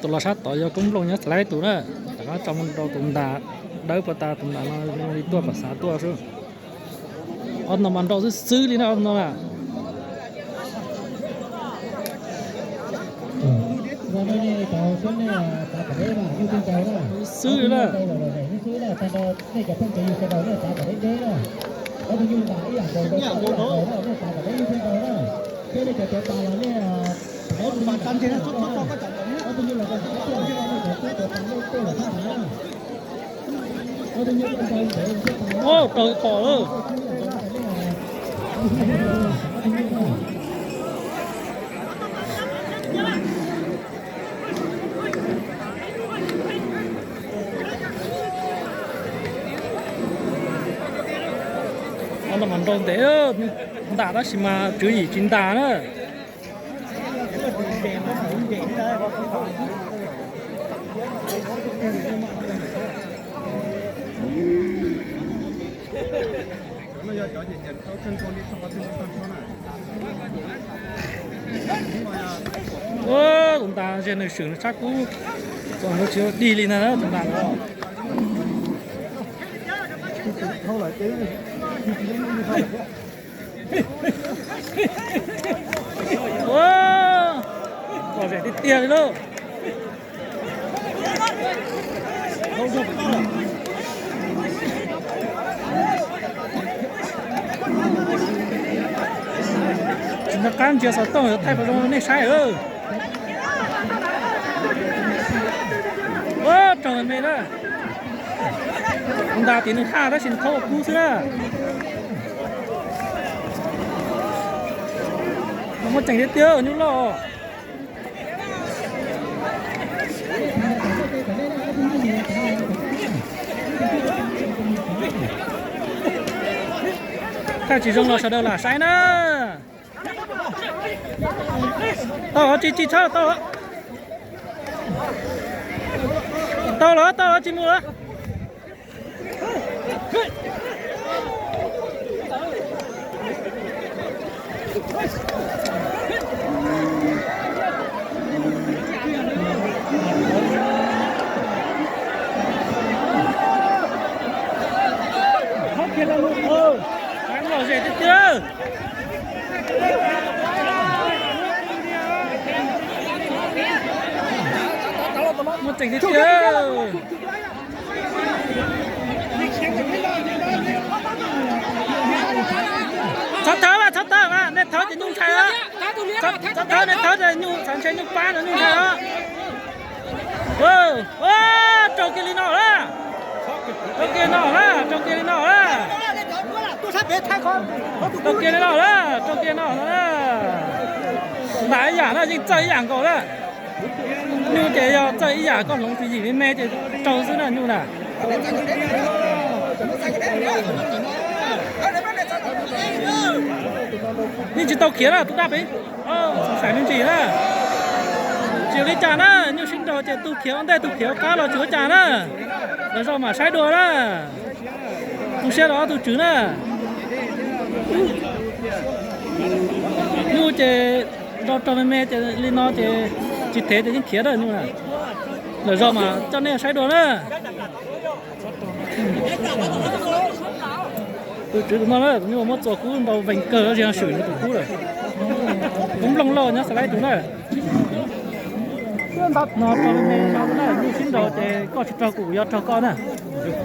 Tus los sab tod yog Koob Nplooj nyob Xav Laib tus na. Rov qab tso mus rau tus ntas dawb puag ta, tus ntas no zoo li tuaj pam xav tuaj xwb. Ob no mas nrau xwb xwb li na, ob no na. Xwb li na. Ua raug tom lawm. Ob no mas nrau ntev, ntas tab sis mas tswv yim tsis ntas na. Tus ntas ze nws swm tshab kub, tsis dig li ntag tus ntas no. Lom zem tiag tiag li lauj. Tsis nco qab ntsia xov tooj yuav thaij pom zoo nej saib. Ua raug me na. Ntas tim nws haj tab sis nws thaub ua kub xwb na. Muaj ceem tiag tiag nyuj loj. Thaij tsis zoo los sawv daws lam saib na. Tau los tsis tsis tshawb tau los. Tau los tau los tsis mus lawm. Lom zem tiag tiag. Muaj ceem tiag tiag. Txhob thawb mas, txhob thawb mas, nej thawb ces nyuj ntshai os. Txhob thawb, nej thawb ces nyuj txhav ntshe nyuj pab no nyuj ntshai os. Raug kiag li no lawm. Raug kiag no lawm, raug kiag li no lawm. Raug kiag li no lawm, raug kiag no lawm. Ntas ib yam na, yeej txawj ib yam nkaus na. Nyuj ces yog txawj ib yam, koj hloov tswv yim me me ces raug xwb na nyuj na. Yeej tsis tau khiav na tus daj pem. Txhob saib me ntsis na. Tsis ua li cas na, nyuj sib nraus ces tus khiav ua ntej tus khiav ua qab los tsis ua cas na. Lwm zaus mam saib dua na. Tu siab rau ob tug tswv na. Nyuj ces nrau raug me me ces li no ces tsis thev ces yeej khiav na nyuj na. Lwm zaus mam coj nej saib dua na. Tus tswv tus no na, tus nyuj muab txua kub ntau vees kawg, tsis swm nws tus kub lawm. Kub nplooj lauj nyob Xas Laib tus na. No rau me me no na, nyuj sib nraus ces koj tsis raug kuv, kuv yuav raug koj na.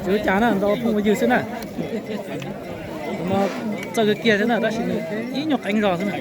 Tsis ua cas na, ntau phooj ua ywg xwb na. Tus no txawj kiag kiag xwb na, tab sis nws ib nyuag qeeb zog xwb na.